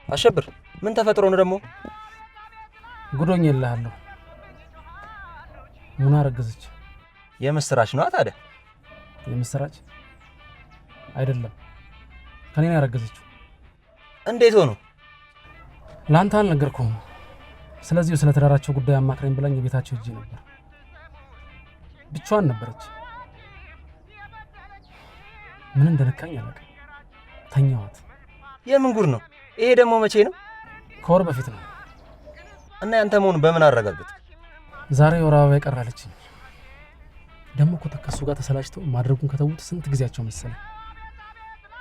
አሸብር፣ ምን ተፈጥሮ ነው ደግሞ? ጉዶኝ እልሃለሁ። ሙና አረገዘች። የምስራች ነዋ ታዲያ። የምስራች አይደለም፣ ከኔ ነው ያረገዘችው። እንዴት ሆኖ? ለአንተ አልነገርኩም። ስለዚሁ ስለ ትዳራቸው ጉዳይ አማክረኝ ብላኝ የቤታቸው ሄጄ ነበር። ብቻዋን ነበረች። ምን እንደነካኝ አላውቅም። ተኛዋት። የምን ጉድ ነው ይሄ ደግሞ? መቼ ነው? ከወር በፊት ነው። እና ያንተ መሆኑን በምን አረጋገጥክ? ዛሬ የወር አበባ ይቀራለችኝ። ደግሞ እኮ ከእሱ ጋር ተሰላችተው ማድረጉን ከተዉት ስንት ጊዜያቸው መሰለ።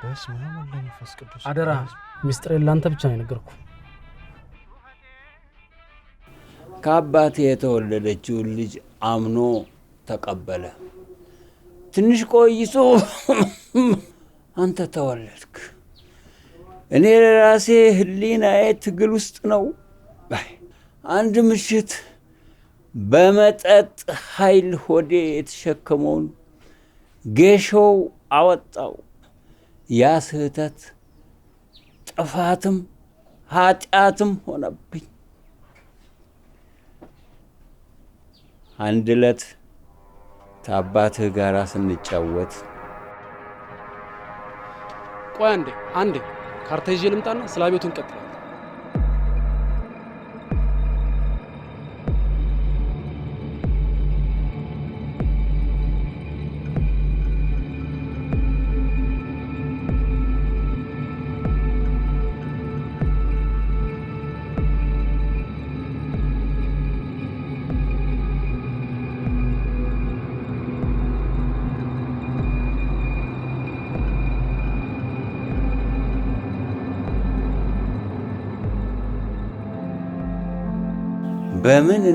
በስመ አብ ወወልድ ወመንፈስ ቅዱስ። አደራ፣ ሚስጥሬን ለአንተ ብቻ ነው የነገርኩህ። ከአባቴ የተወለደችውን ልጅ አምኖ ተቀበለ። ትንሽ ቆይቶ አንተ ተወለድክ። እኔ ለራሴ ሕሊናዬ ትግል ውስጥ ነው። አንድ ምሽት በመጠጥ ኃይል ሆዴ የተሸከመውን ጌሾው አወጣው። ያ ስህተት ጥፋትም ኃጢአትም ሆነብኝ። አንድ ዕለት ከአባትህ ጋር ስንጫወት ቆይ አንዴ አንዴ፣ ካርታ ይዤ ልምጣና ስለ አቤቱ እንቀጥላለን። በምን